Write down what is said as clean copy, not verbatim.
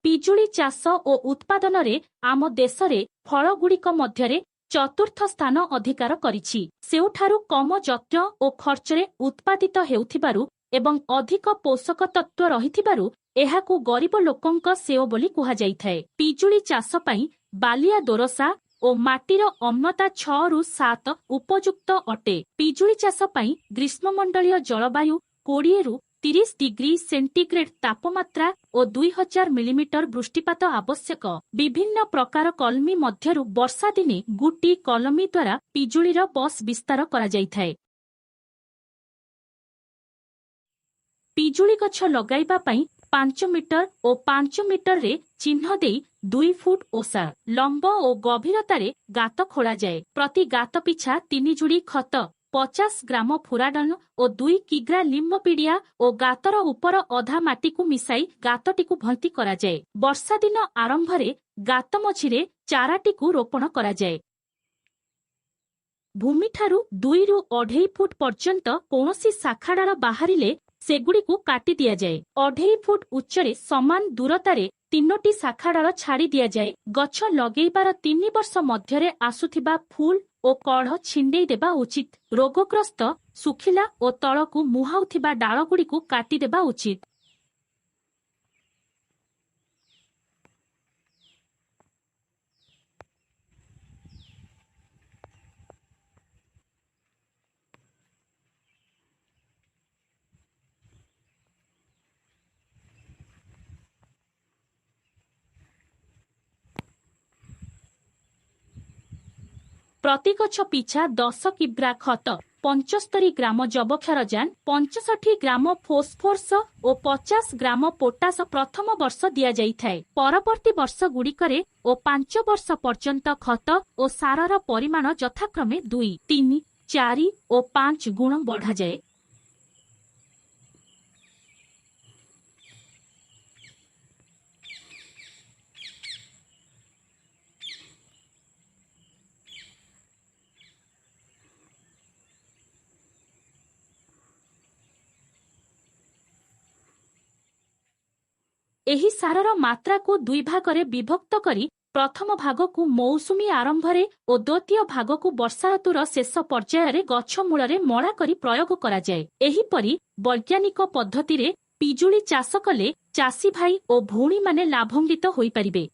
ପିଜୁଳି ଚାଷ ଓ ଉତ୍ପାଦନରେ ଆମ ଦେଶରେ ଫଳଗୁଡ଼ିକ ମଧ୍ୟରେ ଚତୁର୍ଥ ସ୍ଥାନ ଅଧିକାର କରିଛି। ସେଓଠାରୁ କମ ଯତ୍ନ ଓ ଖର୍ଚ୍ଚରେ ଉତ୍ପାଦିତ ହେଉଥିବାରୁ ଏବଂ ଅଧିକ ପୋଷକ ତତ୍ତ୍ୱ ରହିଥିବାରୁ ଏହାକୁ ଗରିବ ଲୋକଙ୍କ ସେଓ ବୋଲି କୁହାଯାଇଥାଏ। ପିଜୁଳି ଚାଷ ପାଇଁ ବାଲିଆ ଦୋରସା ଓ ମାଟିର ଅମ୍ଳତା 6ରୁ 7 ଉପଯୁକ୍ତ ଅଟେ। ପିଜୁଳି ଚାଷ ପାଇଁ ଗ୍ରୀଷ୍ମମଣ୍ଡଳୀୟ ଜଳବାୟୁ, 20ରୁ 30 ଡିଗ୍ରୀ ସେଣ୍ଟିଗ୍ରେଡ ତାପମାତ୍ରା ଓ 2000 ମିଲିମିଟର ବୃଷ୍ଟିପାତ ଆବଶ୍ୟକ। ବିଭିନ୍ନ ପ୍ରକାର କଲମୀ ମଧ୍ୟରୁ ବର୍ଷାଦିନେ ଗୁଟି କଲମୀ ଦ୍ୱାରା ପିଜୁଳିର ବସ୍ ବିସ୍ତାର କରାଯାଇଥାଏ। ପିଜୁଳି ଗଛ ଲଗାଇବା ପାଇଁ 5 ମିଟର ଓ 5 ମିଟରରେ ଚିହ୍ନ ଦେଇ 2 ଫୁଟ ଓସା, ଲମ୍ବ ଓ ଗଭୀରତାରେ ଗାତ ଖୋଳାଯାଏ। ପ୍ରତି ଗାତ ପିଛା 3 ଜୁଡ଼ି ଖତ, 50 ଗ୍ରାମ ଫୁରାଡନ ଓ 2 କିଗ୍ରା ଲିମ୍ବ ପିଡ଼ିଆ ଓ ଗାତର ଉପର ଅଧା ମାଟିକୁ ମିଶାଇ ଗାତଟିକୁ ଭର୍ତ୍ତି କରାଯାଏ। ବର୍ଷାଦିନ ଆରମ୍ଭରେ ଗାତ ମଝିରେ ଚାରାଟିକୁ ରୋପଣ କରାଯାଏ। ଭୂମିଠାରୁ 2ରୁ 2.5 ଫୁଟ ପର୍ଯ୍ୟନ୍ତ କୌଣସି ଶାଖା ଡାଳ ବାହାରିଲେ ସେଗୁଡ଼ିକୁ କାଟି ଦିଆଯାଏ। 2.5 ଫୁଟ ଉଚ୍ଚରେ ସମାନ ଦୂରତାରେ 3ଟି ଶାଖା ଡାଳ ଛାଡ଼ି ଦିଆଯାଏ। ଗଛ ଲଗେଇବାର 3 ବର୍ଷ ମଧ୍ୟରେ ଆସୁଥିବା ଫୁଲ ଓ କଢ଼ ଛିଣ୍ଡେଇ ଦେବା ଉଚିତ। ରୋଗଗ୍ରସ୍ତ, ଶୁଖିଲା ଓ ତଳକୁ ମୁହାଉଥିବା ଡାଳଗୁଡ଼ିକୁ କାଟିଦେବା ଉଚିତ। ପ୍ରତି ଗଛ ପିଛା 10 କିଗ୍ରା ଖତ, 75 ଗ୍ରାମ ଯବକ୍ଷାରଜାନ, 65 ଗ୍ରାମ ଫୋସ୍ଫୋରସ ଓ 50 ଗ୍ରାମ ପୋଟାସ ପ୍ରଥମ ବର୍ଷ ଦିଆଯାଇଥାଏ। ପରବର୍ତ୍ତୀ ବର୍ଷଗୁଡ଼ିକରେ ଓ 5 ବର୍ଷ ପର୍ଯ୍ୟନ୍ତ ଖତ ଓ ସାରର ପରିମାଣ ଯଥାକ୍ରମେ 2, 3, 4 ଓ 5 ଗୁଣ ବଢ଼ାଯାଏ। ଏହି ସାରର ମାତ୍ରାକୁ 2 ଭାଗରେ ବିଭକ୍ତ କରି ପ୍ରଥମ ଭାଗକୁ ମୌସୁମୀ ଆରମ୍ଭରେ ଓ ଦ୍ୱିତୀୟ ଭାଗକୁ ବର୍ଷା ଋତୁର ଶେଷ ପର୍ଯ୍ୟାୟରେ ଗଛ ମୂଳରେ ମଳା କରି ପ୍ରୟୋଗ କରାଯାଏ। ଏହିପରି ବୈଜ୍ଞାନିକ ପଦ୍ଧତିରେ ପିଜୁଳି ଚାଷ କଲେ ଚାଷୀ ଭାଇ ଓ ଭଉଣୀମାନେ ଲାଭାନ୍ୱିତ ହୋଇପାରିବେ।